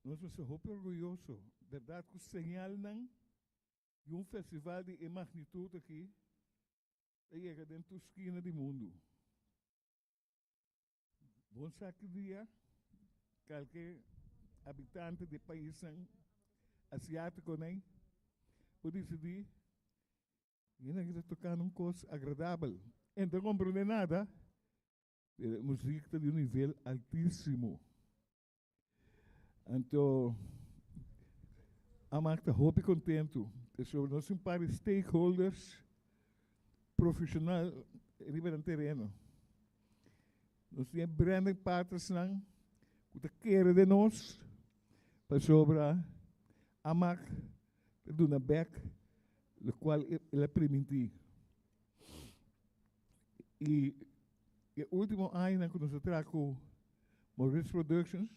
Nos mester hopi orguyoso, bèrdat ku señalnan di un festival di e magnitut aki ta yega den tur skina di mundu. Bon sa ki dia kalke habitante di e paisnan asiátikonan por disidí Hende aki ta tokando un kos agradabel. E no ta komprendé nada, pero e muzik ta di un nivel altísimo. Anto Amak ta hopi kontentu pasobra nos tin un par di stakeholders profeshonal riba nan tereno. Nos tin e branding partnersnan ku ta kere den nos pasobra Amak ta duna bek lokual el a primintí. I e último añanan ku nos a traha ku Maurice Productions,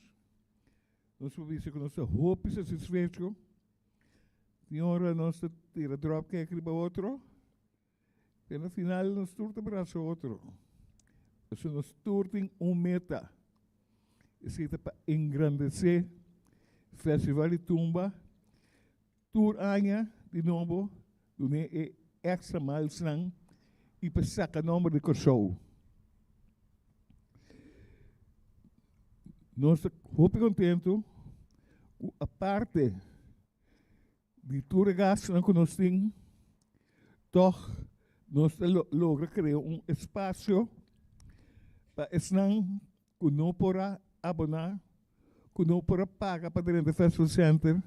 nos por bisa ku nos ta hopi satisfecho. Tin ora nos ta tira dropkick riba otro, pero na final nos tur ta brasa otro. Pasobra nos tur tin un meta, esei ta pa engrandesé Festival di Tumba Tur aña di nobo dun'é e extra milesnan i pa saka nomber di Kòrsou. Nos ta hopi kontentu ku aparte di tur e gastunan ku nos tin, tòg nos ta logra krea un espasio pa esnan ku no por a aboná, ku no por a paga pa drenta Festival Center,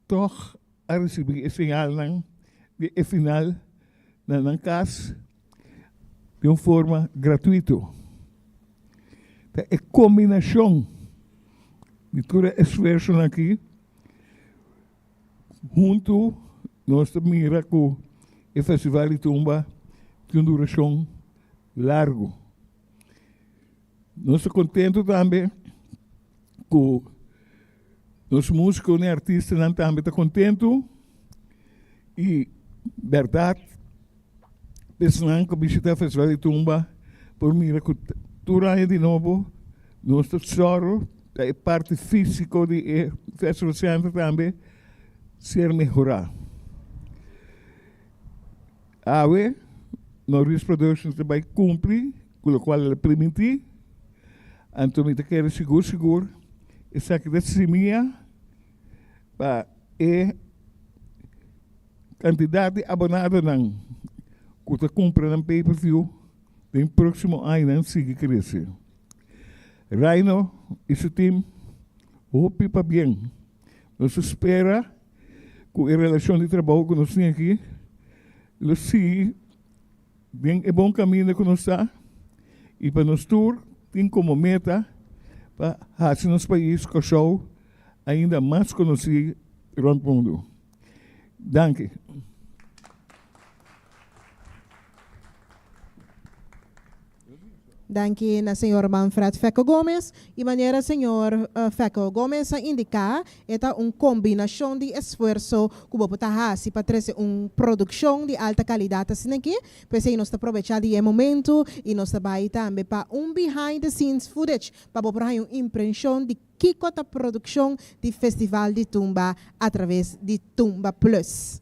tòg a risibí e señalnan di e final na nan kas di un forma gratuito. Ta e kombinashon di tur e esfuersonan aki huntu nos ta mira ku e Festival di Tumba tin un durashon largu. Nos ta contento tambe cu nos musiconan y artistanan tambe ta contento y berdad esnan cu bishita Festival di Tumba por mira cu tur aña di nobo nos ta sòru pa e parti fisico di e Festival Center tambe ser mehora. Awe, Norris Productions ta bai cumpli cu locual el a primintí, anto mi ta kere sigur sigur esaki ta simia pa e cantidad di abonadonan cu ta cumpra nan pay per view den proximo añanan sigui crece. Raino y su team hopi pabien. Nos ta spera ku e relashon di trabou ku nos tin aki lo sigui den e bon kaminda ku nos ta i pa nos tur tin komo meta pa hasi nos pais Kòrsou ainda mas konosí rònt mundu. Danki. Danki na señor Manfred Fecco Gomez. Y manera señor Fecco Gomez a indica, e ta un combinacion di esfuerso cu bo por ta haci pa trece un produccion di alta calidad asina aki. P'esey nos ta probecha di e momento y nos ta bay tambe pa un behind the scenes footage pa bo por haña un imprencion di kico ta produccion di Festival di Tumba a traves di Tumba Plus.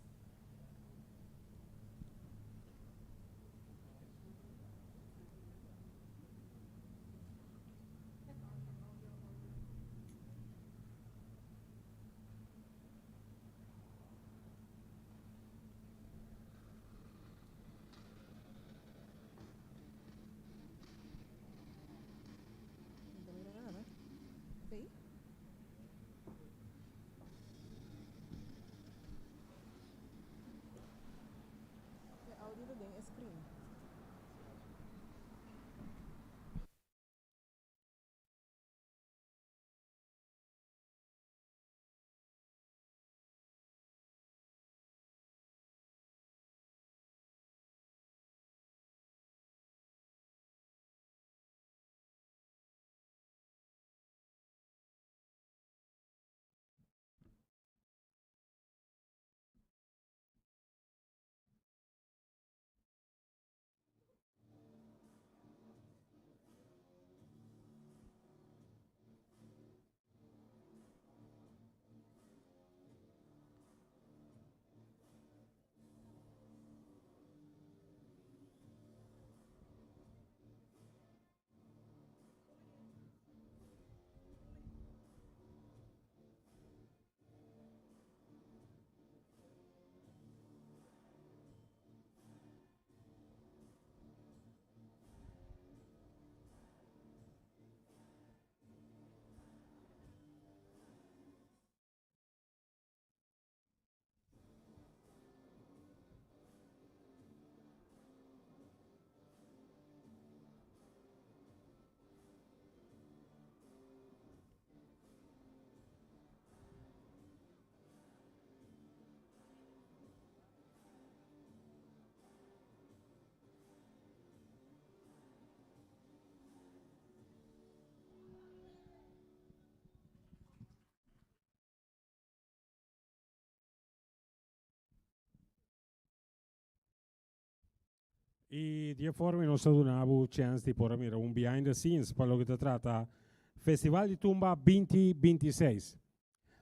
I di e forma nos ta duna bo chèns di por a mira un behind the scenes pa loke ta trata Festival di Tumba 2026.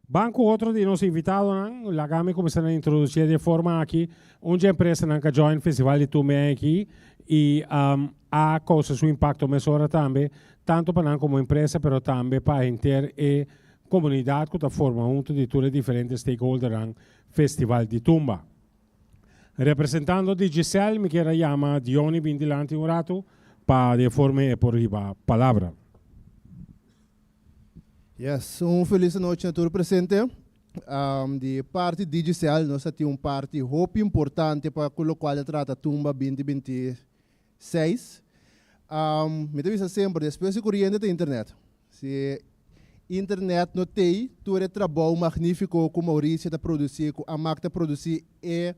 Ban ku otro di nos invitadonan, laga mi kuminsá na introdusié di e forma aki un dje empresanan ku a join Festival di Tumba e aki i a kousa su impakto mesora tambe, tantu pa nan komo empresa pero tambe pa henter e komunidat ku ta forma huntu di tur e diferente stakeholdernan Festival di Tumba. Representando Digicel mi kier a yama Diony bin dilanti un ratu pa di e forma e por hiba palabra. Yes, un felis anochi na tur presente. Di parti Digicel nos a tin un parti hopi importante pa ku lokual ta trata Tumba 2026. Mi ta bisa semper despues di koriente ta internet. Si internet no t'ei, tur e trabou magnífiko ku Mauricio ta produsí, ku Amak ta produsí, e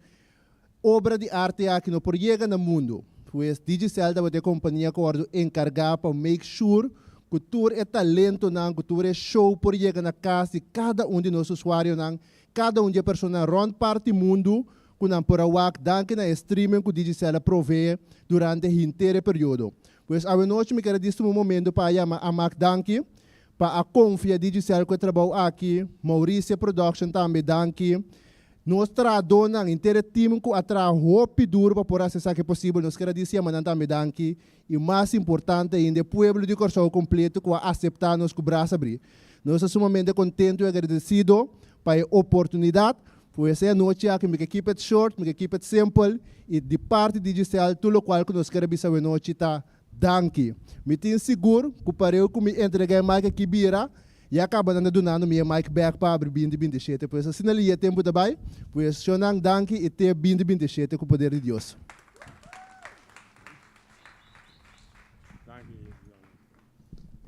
obra di arte aki no por yega na mundu. Pues Digicel tabata e kompania ku a wòrdu enkargá pa make sure ku tur e talentonan, ku tur e show por yega na kas di kada un di nos usuarionan, kada un di e personanan rònt parti mundu ku nan por a wak danki na e streaming ku Digicel a provee durante henter e periodo. Pues awenochi mi kere distuma un momento pa a yama Amak danki pa a konfia Digicel ku e trabou aki, Mauricia Production tambe danki, nos trahadónan, henter e team ku a traha hopi duru pa por hasi esaki posibel, nos kere disi yama nan tambe danki i mas importante ainda e pueblo di Kòrsou kompleto ku a aseptá nos ku bras abrí. Nos ta sumamente kontentu i agradesido pa e oportunidat. Pues e anochi aki mi ke keep it short, mi ke keep it simple i di parti di Giselle tur lokual ku nos ker a bisa awenochi ta danki. Mi tin sigur ku pareu ku mi entrega e mic aki bira ya kaba nan ta dunando mi e mic bek pa abri 2027. Pues asina li e tempu ta bai. Pues shonnan danki i te 2027 ku poder di Dios.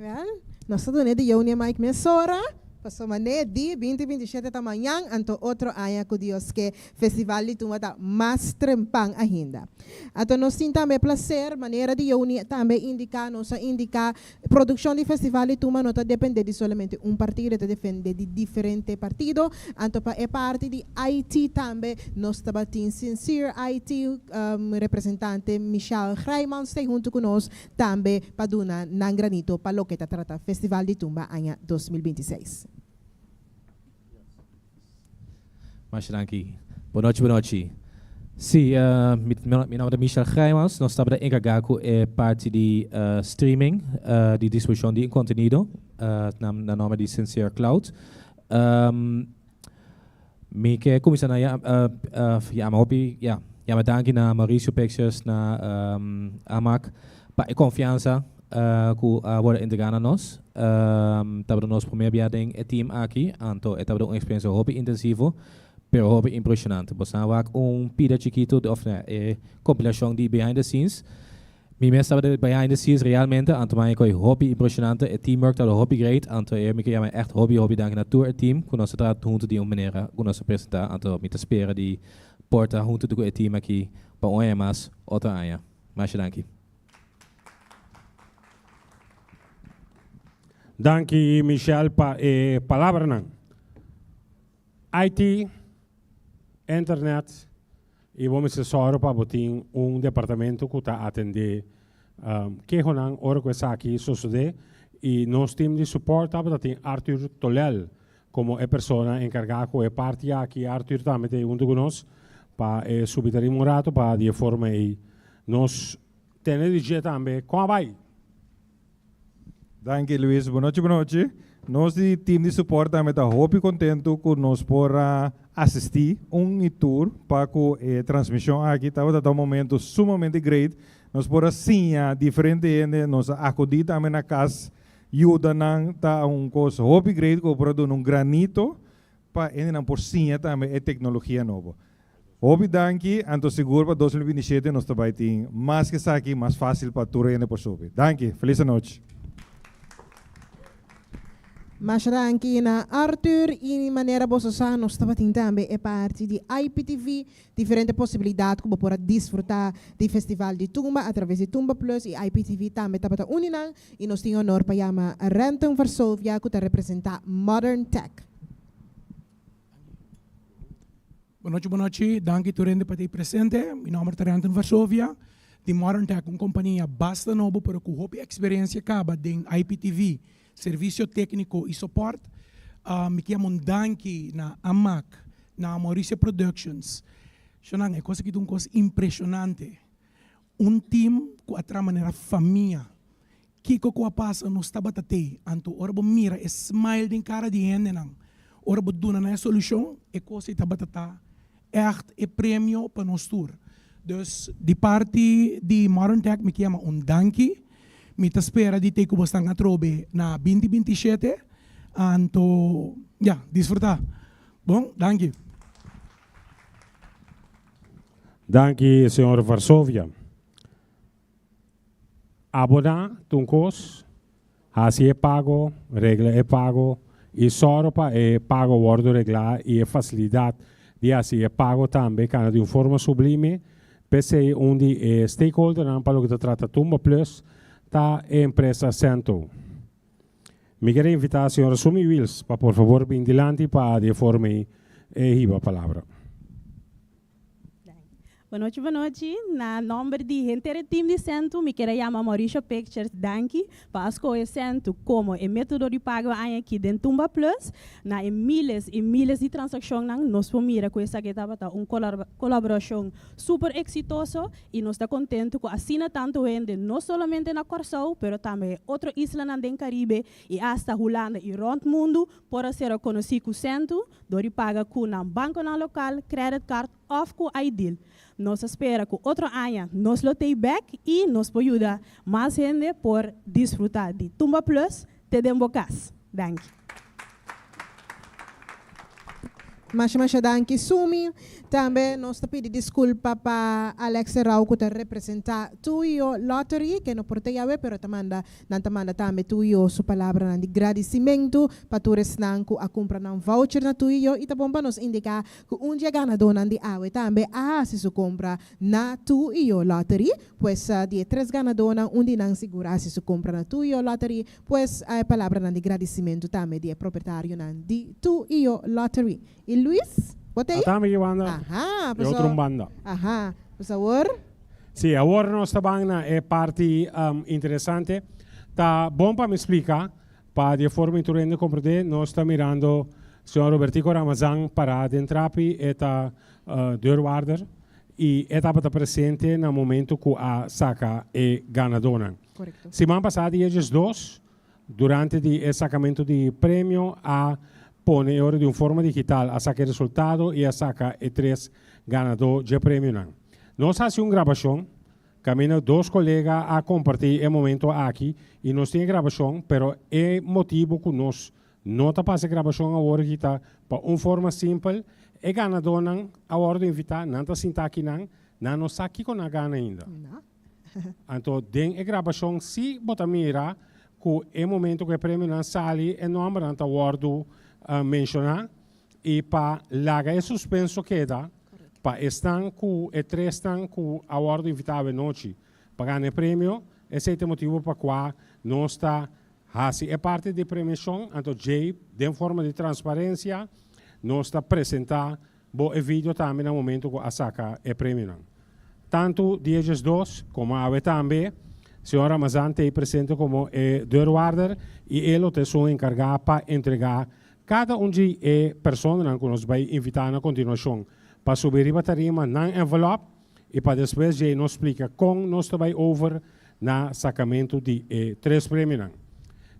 Wel, nos ta duna e di Joni e mic mesora, pasobra manera di 2027 ta mañan, anto otro aña ku Dios ke Festival di Tumba ta mas trempan ainda. Anto nos tin tambe e placer, manera di Joni tambe indica, nos a indica, produccion di Festival di Tumba no ta depende di solamente un partido, e ta depende di diferente partido, anto pa e parti di IT tambe nos tabatin Sincere IT, representante Michelle Grijmans ta hunto ku nos Tambe pa duna nan granito pa loke ta trata Festival di Tumba aña 2026. Masha danki. Bon nochi, bon nochi. Sí, mi mi nomber ta Michel Grijmans. Nos tabata enkargá ku e parti di streaming, di distribushon di kontenido na na nomber di Sincere Cloud. Mi ke kuminsá na yama hopi, ya, yama danki na Mauricio Pictures, na Amak pa e konfiansa ku a wòrdu entregá na nos. Tabata nos promé bia den e team aki, anto e tabata un eksperensia hopi intensivo, pero hopi impreshonante. Bo sa wak un pida chikitu òf e kompilashon di behind the scenes. Mi mes tabata behind the scenes realmente, anto mi a koe hopi impresionante, e teamwork tabata hopi great, anto e mi ke yama echt hopi hopi danki na tur e team ku nos a traha hunto di un manera ku nos a presenta, anto mi ta spera di por ta hunto ku e team aki pa un aña mas otro aña. Masha danki. Danki Michelle pa e palabranan. IT, internet y bo mester sòru pa bo tin un departamento cu ta atende kehonan ora cu esaki sosode y nos team di support tabata tin Arthur Tolel como e persona encarga cu e parti aki. Arthur tambe ta hunto cu nos pa e subi ta riba un rato pa di e forma ey nos tene di dje tambe con a bay. Danki Luis. Bonochi bonochi. Nos di team di support tambe ta hopi contento cu nos por a asisti un y tur pa cu e transmision aki. Tabata ta un momento sumamente great. Nos por a siña diferente hende, nos a acudi tambe na cas yuda nan. Ta un cos hopi great cu bo por a duna un granito pa hendenan por siña tambe e tecnologia nobo. Hopi danki, anto sigur pa 2027 nos ta bai tin mas ke esaki, mas fácil pa tur hende por subi. Danki, felis anochi. Masha danki na Arthur y manera boso sa nos tabatin tambe e parti di IPTV, diferente posibilidad cu bo por a disfruta di Festival di Tumba a traves di Tumba Plus y IPTV tambe tabata uni nan y nos tin honor pa yama Renton Varsovia cu ta representa Modern Tech. Bonochi bonochi, danki tur hende pa ta ei presente. Mi nomber ta Renton Varsovia. Di Modern Tech, un kompania basta nobo, pero ku hopi eksperensia kaba den IPTV, servisio tékniko i support. Mi ke un danki na AMAC, na Mauricio Productions. Shonan, e kos aki un kos impreshonante. Un team ku a traha manera famia. Kiko ku a pasa nos tabata tei. Anto ora bo mira e smile den kara di hendenan. Ora bo duna nan e solushon, e kos ei tabata ta echt e premio pa nos tur. Dus di parti di Modern Tech mi ke un danki. Mi ta spera di te ku bo stan atrobe na 2027. Anto, ja, disfrutá. Bon, danki. Danki, señor Varsovia. Aboná tur kos, hasi e pago, regla e pago, i sòru pa e pago wòrdu reglá i e fasilidat di hasi e pago tambe kana di un forma sublime, p'esei un di e stakeholder pa loke ta trata Tumba Plus ta e empresa Cento. Mi ke invitá señora Sumi Wills pa por fabor bin dilanti pa di forma e hiba palabra. Bon nochi, bon nochi. Na nòmber di henter team di Centro, mi ke yama Mauricio Pictures danki pa skohe Centro komo e método di pago aki den Tumba Plus. Na e míles i míles di transakshon nos por mira ku esaki tabata un kolaborashon super eksitoso i nos ta kontentu ku asina tantu hende no solamente na Kòrsou, pero tambe otro islanan den Karibe i hasta Hulanda i rònt mundu por ser konosí ku Centro, dor di paga ku nan banko lokal, credit card òf ku iDeal. Nos ta spera ku otro aña nos lo t'ei back i nos por yuda mas hende por disfrutá di Tumba Plus te den bo kas. Danki. Masha masha danki Sumi. Tambe nos ta pidi diskulpa pa Alex Serrao ku ta representá Tuyo Lottery, ku no por t'ei awe, pero ta manda, nan ta manda tambe Tuyo su palabra di gradisimentu pa tur esnan ku a kumpra nan voucher na Tuyo i ta bon pa nos indiká ku un di e ganadónan di awe tambe a hasi su kompra na Tuyo Lottery, pues di tres ganadónan un di nan sigur a hasi su kompra na Tuyo Lottery, pues e palabra di gradisimentu tambe di propietarionan di Tuyo Lottery. I Luis, bo t'ei? Tambe banda. Aha, E otro banda. Aha, por fabor. Sí, awor nos ta na e parti interesante. Ta bon pa mi splika, pa di forma tur hende komprondé, nos ta mirando señor Robertico Ramazan pará den trapi, e ta deurwaarder, i e tabata presente na momento ku a saka e ganadónan. Korekto. Siman pasá dia 2, durante di e sakamentu di premio a pone ora di un forma digital a saka e resultado i a saka e tres ganadó di premionan. Nos a hasi un grabashon, kaminda dos kolega a kompartí e momento aki i nos tin grabashon, pero e motibu ku nos no ta pasa grabashon awor aki ta pa un forma simpel, e ganadónan a wòrdu invitá, nan ta sinta akinan, nan no sa kiko nan a gana ainda. No. Anto, den e grabashon, si bo ta mira ku e momento ku e premionan sali, e nòmbernan ta wòrdu menshoná i pa laga e suspenso keda pa esnan ku e tresnan ku a wòrdu invitá anochi pa gana e premio, esei ta e motibu pa kua nos ta hasi e parti di premiashon, anto djei den forma di transparensia nos ta presentá bo e video tambe na momento ku a saka e premionan. Tantu dia 2 komo awe tambe, señor Ramazan t'ei presente komo e deurwaarder i e lo ta esun enkargá pa entregá kada un di e personanan ku nos bai invitá na kontinuashon pa subi riba tarima nan envelòp i pa despues djei nos splika kon nos ta bai over na sakamentu di e tres premionan.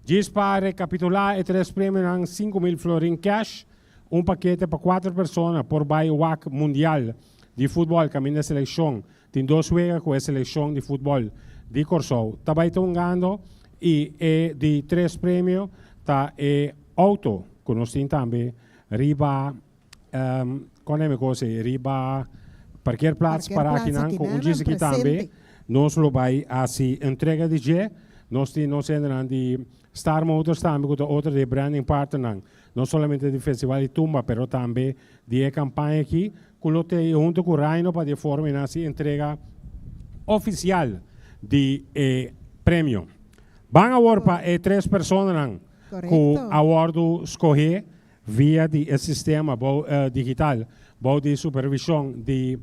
Djis pa rekapitulá e tres premionan 5.000 florin cash, un pakete pa kuater persona por bai wak mundial di futbòl kaminda selekshon tin dos wega ku e selekshon di futbòl di Kòrsou ta bai tungando i e di tres premio ta e outo ku nos tin tambe riba kon e kos ei riba parkeerplaats para akinan ku un djis aki tambe nos lo bai hasi entrega di dje nos tin nos hendenan di Star Motors tambe ku ta otro di e branding partnernan no solamente di Festival di Tumba pero tambe di e kampaña aki ku lo t'ei huntu ku Reino pa di forma i hasi entrega ofisial di e premio. Ban awor pa e tres personanan ku a wòrdu skohé via di e sistema digital bou di supervishon di.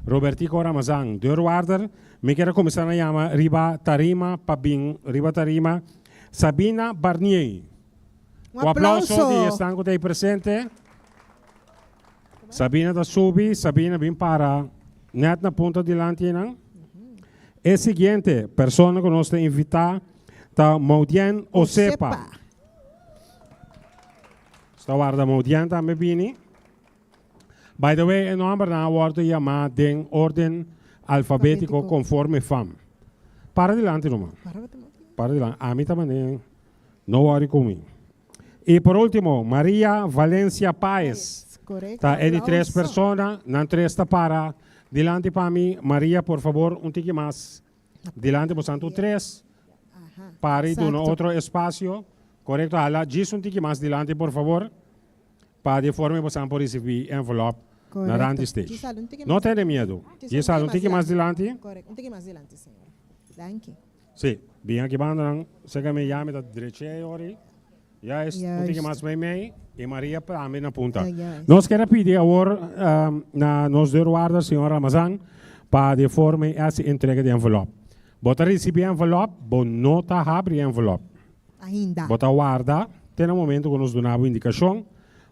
Robertico Ramazan, deurwaarder. Mi kier a cuminsa na yama riba tarima pa bin riba tarima Sabina Barnier. Un Un aplauso aplauso. di esnan cu ta presente. Sabina ta subi, Sabina bin para net na punta dilanti nan. E siguiente persona cu nos ta invita ta Maudien Osepa. Sta warda Maudien tambe bini. By the way, e nombernan a wordo yama den orden alfabetico Alfabetico. conforme fam. Para dilanti numa. Para dilanti. Ami ta mane no worry cu mi. Y por ultimo, Maria Valencia Paez. Correcto. Ta e di tres Aplauso. persona, nan tres ta para dilanti pa mi. Maria, por favor, un tiki mas dilanti, bo santo tres. Para y duna Exacto. otro espacio. Correcto, hala, djis un tiki mas dilanti, por favor. Pa di forma bo por recibi envelop na Correcto. randi stage. Djis un tiki No mas- tene miedo. Djis un tiki mas dilanti. Correcto, un tiki mas dilanti, señora. Danki. Si, bin aki banda nan, sega mi yami ta dreche ori. Juist, un tiki Juist. mas mei mei. Y Maria pa mi na punta. Ah, juist. Nos kier pidi awor na nos deurwaarder, señor Ramazan, pa di forma e entrega di envelop. Bo ta recibi envelop, bo no ta habri envelop. Ainda. Bo ta warda, te na momento cu nos duna indicacion,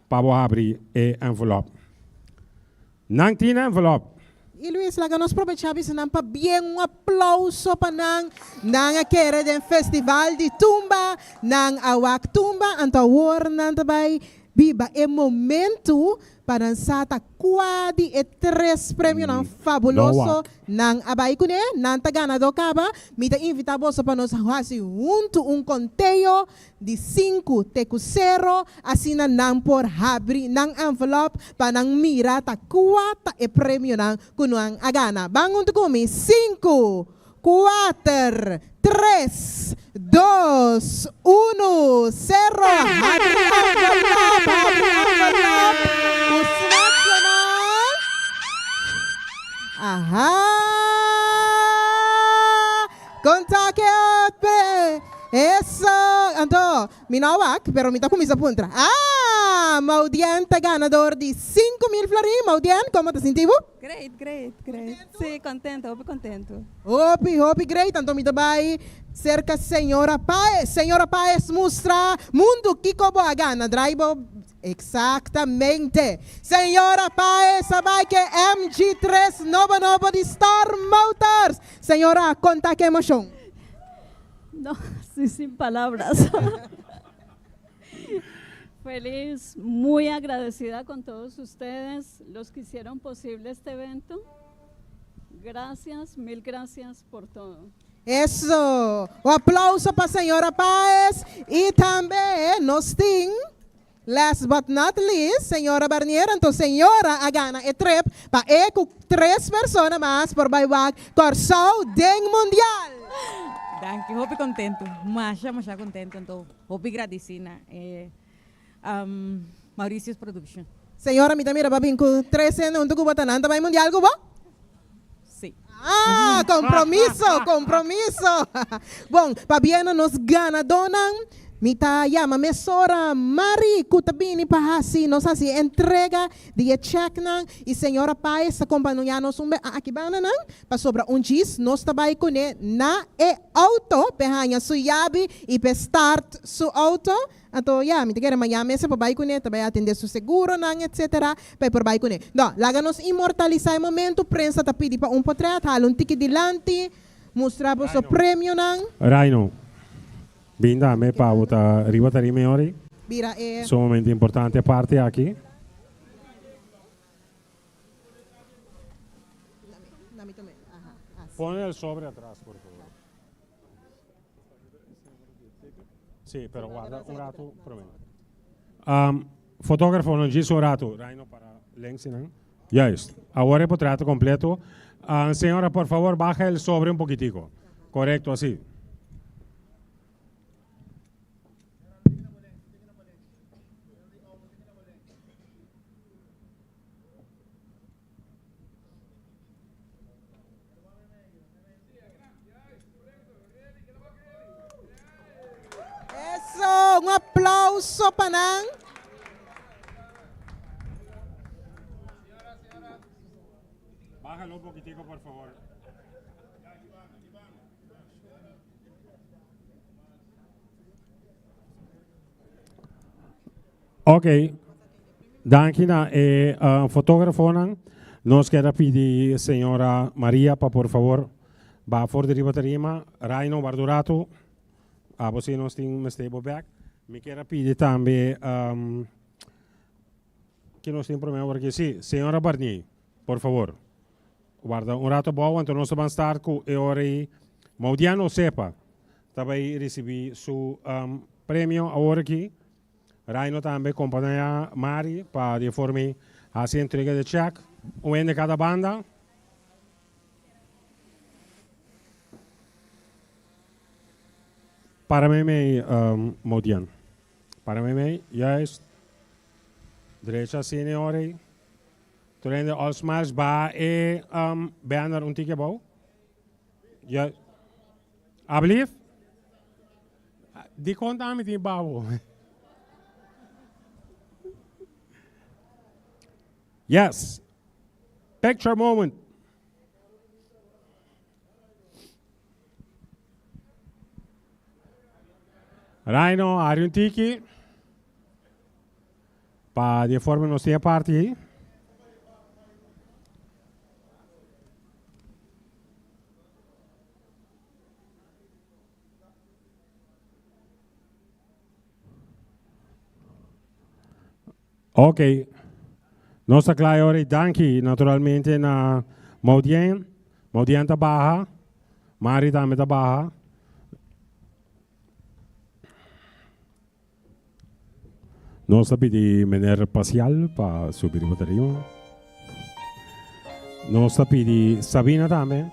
pa bo habri e envelop. Nan tin envelop. Y Luis, laga nos aprovecha nan pabien un aplauso pa nan nan a kere den festival di tumba nan a wak tumba anto awor nan ta bay biba e momento pa nan sa ta cua di e tres premio nan fabuloso No wak. Nan a bay cune nan ta ganado caba. Mi ta invita boso pa nos haci hunto un conteo di 5 te cu 0, asina nan por habri nan envelop pa nan mira ta cua ta e premio nan cu nan a gana. Ban hunto cu mi. 5, 4, 3, 2, 1, 0. Habri envelop, habri envelop. Cu selecciona. Aha! Conta que Eso! Anto, mi no a wak, pero mi ta cuminsa puntra. Ah! Maudien ta ganador di 5 mil florin. Maudien, con bo ta sinti bo? Great, great, great. Si, contento, hopi contento. Hopi, hopi great. Anto mi ta bay cerca señora Paes. Señora Paes, mustra mundo kico bo a gana. Draai bo. Exactamente. Señora Paes, a bay cu MG3 nobo nobo di Star Motors. Señora, conta ki emocion. No, sí, sin palabras. Feliz, muy agradecida con todos ustedes, los que hicieron posible este evento. Gracias, mil gracias por todo. Eso. Un aplauso pa señora Paes y tambe nos tin, last but not least, señora Barnier. Anto, señora a gana e trip pa e cu tres persona mas por bay wak Corsou den Mundial. Danki, hopi contento. Masha, masha contento. Anto, hopi gradicida. Mauricio's Production. Señora, mi ta mira b'a bin cu tres hende hunto cu bo nan ta bay Mundial cu bo? Si. Ah, compromiso, compromiso. Bon, pabien na nos ganadonan. Mi ta yama mesora Mari cu ta bini pa hasi nos hasi entrega di e checknan y señora Paes ta acompaña nos un aki banda nan pa sobra un djis nos ta bay cune na e auto pe haña su yabi y pe start su auto. Anto ya, mi ta kere mañana mester pa bay cune, ta bay atende su seguro nan, etc. Pa por bay cune. No, laga nos inmortalisa e momento, prensa ta pidi pa un portret, hala un tiki dilanti, mustra su premio nan. Raino, bin dame pa bota riba tarima ori. Bira e Sumamente importante parti aki. Nami tambe. Aha. Ah, Pon el sobre atras, por favor. Si, pero warda un rato, prome. Fotografo, no djis un rato. Raino para links, no? Juist. Awor e portret completo. Ah, señora, por favor, baja el sobre un poquitico. Correcto, así. Eso, un aplauso pa nan. Bájalo un poquitico, por favor. Ok, danki na e fotógrafonan. Nos kier a pidi señora Maria pa por favor baha for di riba tarima. Raino, warda un ratu. Abo si nos tin mester bo bek. Mi kier a pidi tambe ki nos tin prome awor aki. Si, señora Barnier, por favor. Warda un rato abou, anto nos ta ban start ku e ora ei Maudiano Osepa ta bai risibí su premio awor aki. Raino tambe kompañá Mari pa di e forma ei hasi entrega di e chèk, un hende kada banda. Para meimei, Maudian. Para meimei, juist. Drecha asina e ora ei. Tur hende all smiles baha e banner un tiki abou. Ja. Ablief? Dikon ta ami tin babo? Yes. Picture moment. Raino, hari un tiki. Pa di e forma nos tin e parti ei. Ok, nos ta kla e ora ei. Danki naturalmente na Maudien. Maudien ta baha, Mari tambe ta baha. Nos ta pidi meneer Pasial pa subi riba tarima. Nos ta pidi Sabina tambe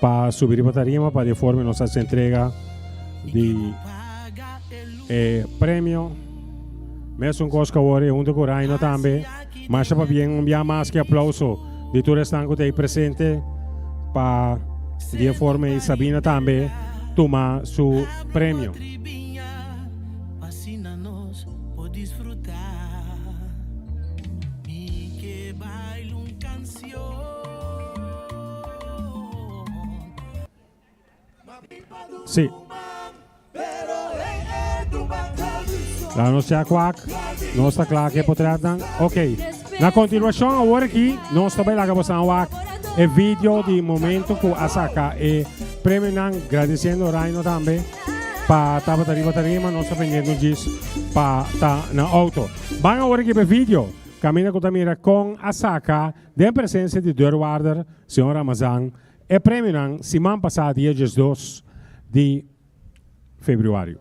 pa subi riba tarima pa di forma nos haci entrega di e premio. Mesun cos cu awor e hunto cu Raino tambe. Masha pabien un bia mas ki aplauso di tur esnan cu ta ey presente pa di e forma ey Sabina tambe tuma su premio. Sí. La nos ya kwak. Nos ta kla ke potretnan. Ok. Na kontinuashon awor aki nos ta bai laga bosan wak e video di momento ku a saka e premionan gradisiendo Raino tambe pa tabata riba tarima. Nos ta pendiente un djis pa ta na auto. Ban awor aki pa e video kaminda ku ta mira kon a saka den presensia di deurwaarder señor Ramazan E premionan siman pasá dia 12 di februario.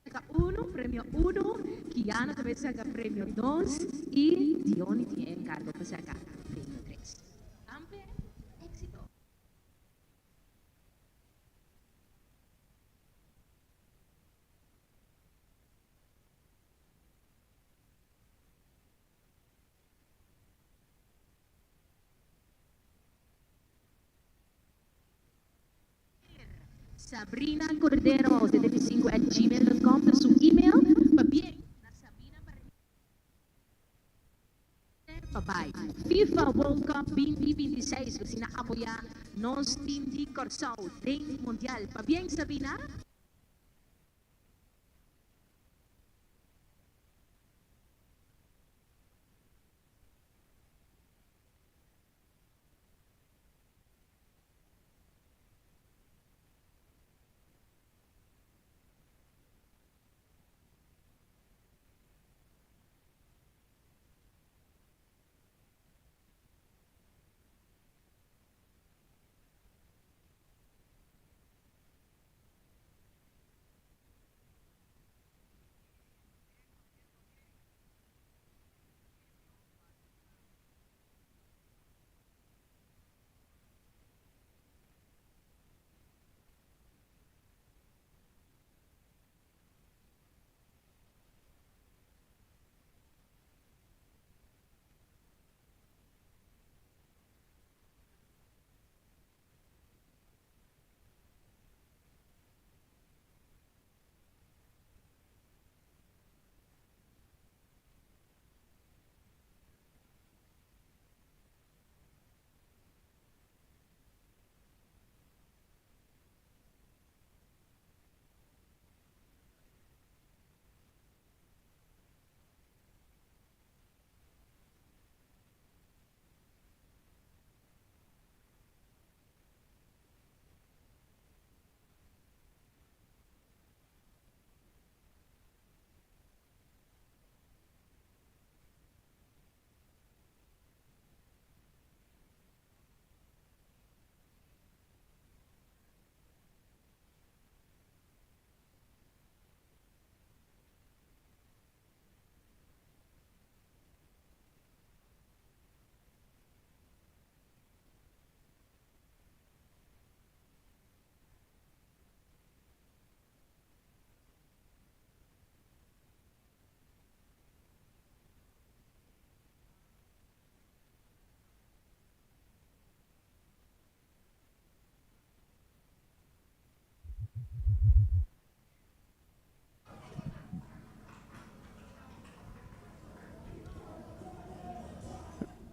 Saca uno, premio uno, Kiana ta bay saca premio dos y Diony tin e encargo pa saca premio tres. Ampe, exito! Sabrina Cordero 75 at gmail dot com ta su email. Pabien na Sabina pa. FIFA World Cup 2026, asina apoyá nos team di Kòrsou den Mundial. Pabien Sabina.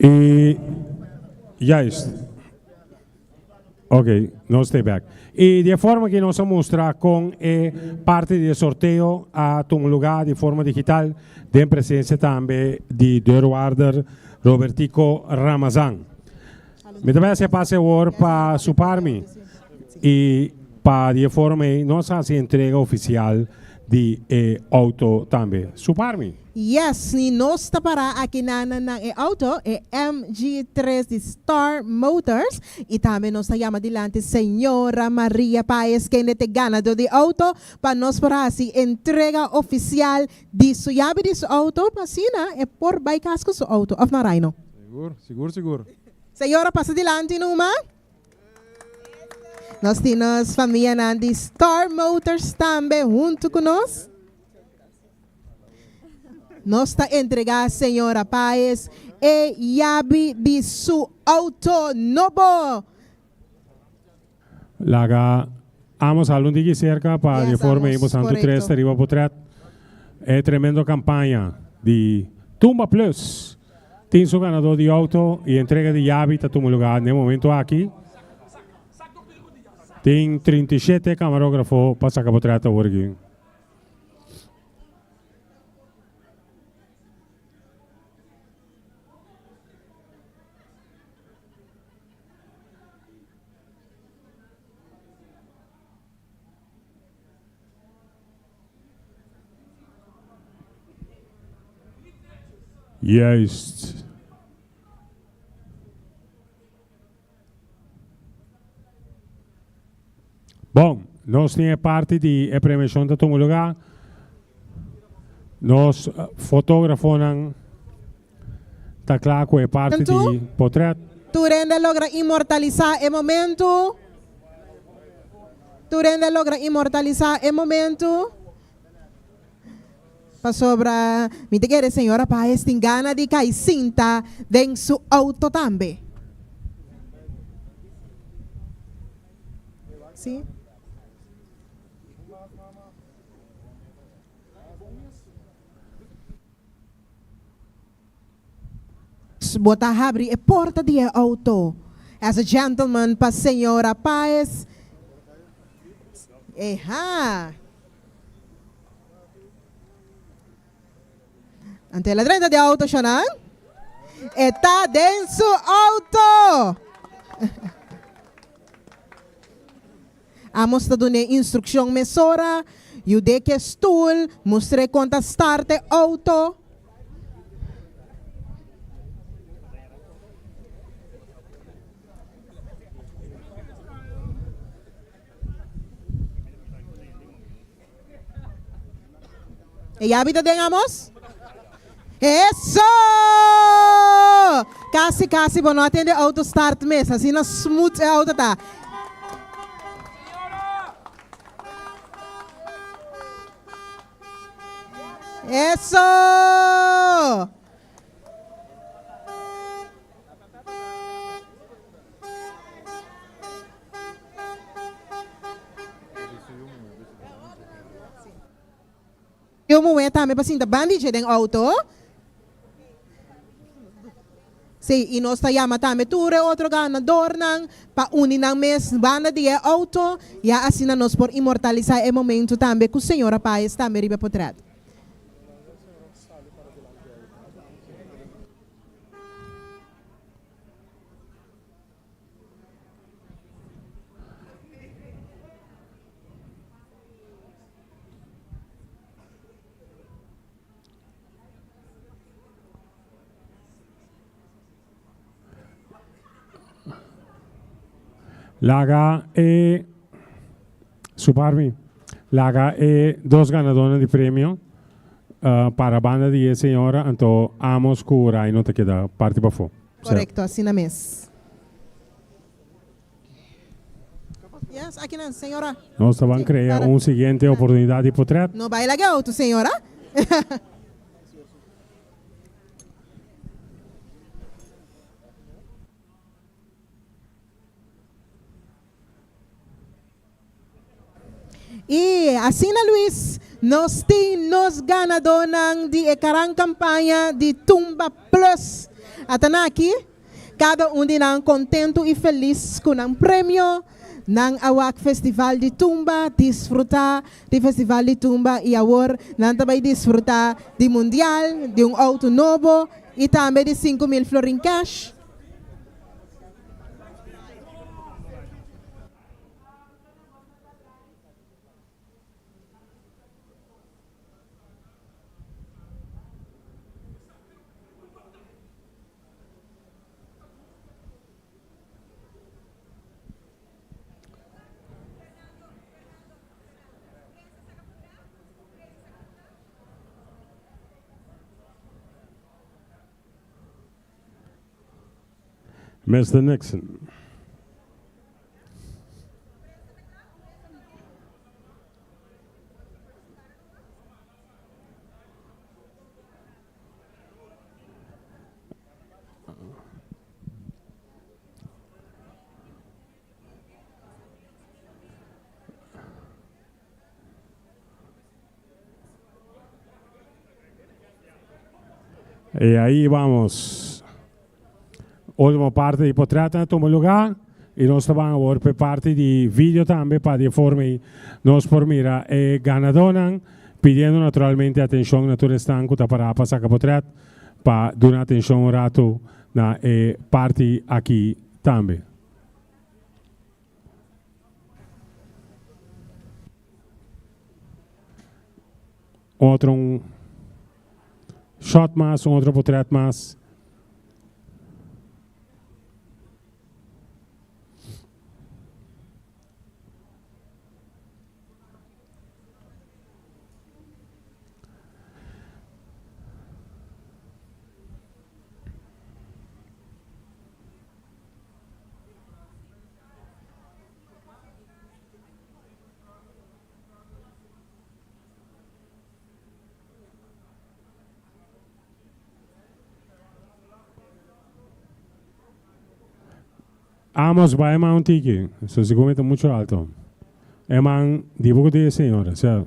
I juist. Ok, nos ta back. I di e forma ku nos a mustra ku e parti di sorteo a tuma lugá di forma digital, den presensia tambe di deurwaarder Robertico Ramazan. Mi tambe a pasa awor pa Suparmi i pa di forma nos a hasi entrega ofisial di e outo tambe. Suparmi. Yes, i nos ta pará aki na e outo, e MG3 di Star Motors. I tambe nos ta yama dilanti señora Maria Paes, kende ta ganadó di outo, pa nos por hasi entrega ofisial di su yabi di su outo, pa asina e por bai kas ku su outo, òf no Raino? Sigur, sigur, sigur. Señora, pasa dilanti numa. Nos tin famia di Star Motors tambe huntu ku nos. Nos ta entregá señora Paes e yabi di su outo nobo. Laga Amos algun diki serka pa di forma Amos, Santo korekto. 3 ariba portrèt. E tremendo kampaña di Tumba Plus. Tin su ganadó di outo i entrega di yabi ta tuma lugá na e momento aki. Tin 37 kamarógrafo pa saka portrèt awor aki. Juist. Bon, nos tin parti di e premiashon ta tuma lugá. Nos fotógrafonan ta kla ku e parti di portrèt. Tur hende logra inmortalisá e momento. Tur hende logra inmortalisá e momento. Pasobra, mi ta kere señora Paes tin gana di kai sinta den su outo tambe. Si? Dus bo ta habri e porta di e auto as a gentleman pa señora Paes. Eha. Anto el a drenta den auto shonan. E ta den su auto. Amos ta dun'é instrukshon mesora, yud'é ku e stul, mustr'é kon ta start e outo. E yabi ta den Amos? Eso! Casi casi bo no a tende auto start mes, asina smooth e auto ta. Eso! Yu muhé tambe pa sinta ban di dje den outo. Sí, i nos ta yama tambe tur e otro ganadornan pa uni nan mes banda di e outo, ya asina nos por inmortalisá e momentu tambe ku señora Paes tambe riba e potrèt. Laga e Suparmi, laga e dos ganadónan di premio para banda di e señora, anto Amos ku Raino ta keda parti pafó. Korekto, asina mes. Yes, aki nan, señora. Nos ta ban krea un siguiente oportunidat di potret. No bai laga auto, señora. I asina Luis, nos tin nos ganadónan di e karan kampaña di Tumba Plus. Ata nan aki, kada un di nan kontentu i felis ku nan premio. Nan a wak Festival di Tumba, disfrutá di Festival di Tumba i awor nan ta bai disfrutá di Mundial, di un outo nobo i tambe di 5000 florin cash. Mister Nixon. Y ahí vamos. Último parte di portret a tuma lugar y nos ta ban awor p'e parti di video tambe pa di e forma ei nos por mira e ganadonan pidiendo naturalmente atencion na tur esnan cu ta para pa saca portret pa duna atencion un rato na e parti aki tambe. Otro un shot mas, un otro potret mas. Amos bai man un tiki, so sigur mi ta mucho alto. E man di bo ku di e señora, sea.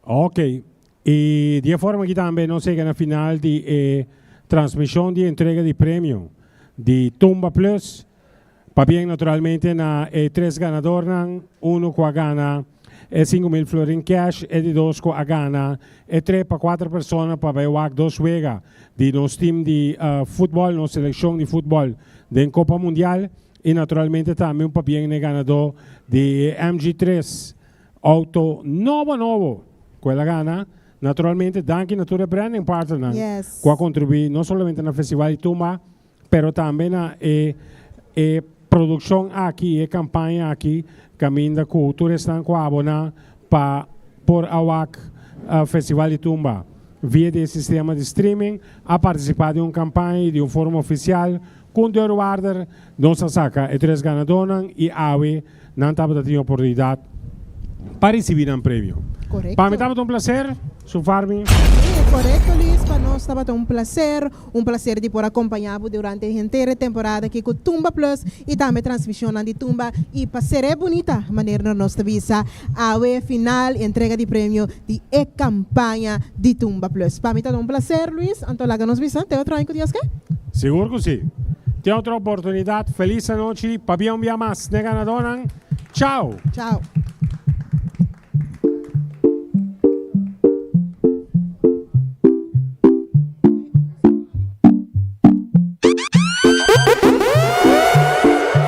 Ok. I di e forma aki tambe nos yega na final di e transmishon di entrega di premio di Tumba Plus. Pabien naturalmente na e tres ganadornan, uno ku a gana e 5000 florin cash, e di dos ku a gana e trip pa kuater persona pa bai wak dos wega di nos team di futbol, nos selekshon di futbol den Kopa Mundial i naturalmente tambe un pabien na e ganadó di e MG3 Auto nobo nobo ku el a gana. Naturalmente danki na tur e branding partnernan ku a kontribuí no solamente na Festival di Tumba pero tambe na e e produkshon aki i e kampaña aki kaminda ku tur esnan ku a aboná pa por a wak Festival di Tumba via di e sistema di streaming a partisipá den un kampaña i di un forma ofisial ku un deurwaarder nos a saka e tres ganadónan i awe Nan tabata tin oportunidat pa risibí nan premio. Korekto. Pa mi tabata un plaser, Su Farmi. Sí, korekto Luis, pa nos tabata un plaser, un plaser di por a kompañá bo durante henter e temporada aki ku Tumba Plus i tambe transmishonnan di Tumba i pa ser'é bunita manera nos ta bisa awe final entrega di premio di e kampaña di Tumba Plus. Pa mi tabata un plaser Luis, anto laga nos bisa te otro aña ku Dios ke. Sigur ku sí. Tin otro oportunidad. Feliz anochi. Pabia un bia mas n'e ganadornan. Chao! Chao.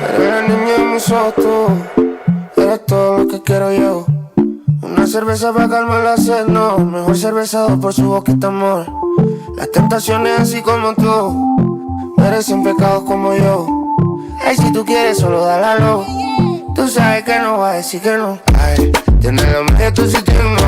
Eres la niña de mis ojos, tú Eres todo lo que quiero yo. Una cerveza para calmar la sed, no. Mejor cerveza dos por su boquita, amor. Las tentaciones así como tú merecen pecados como yo. Ay, si tú quieres, solo dale luz. Tú sabes que no va a decir que no. Ay, tienes lo mejor, tú sí tienes.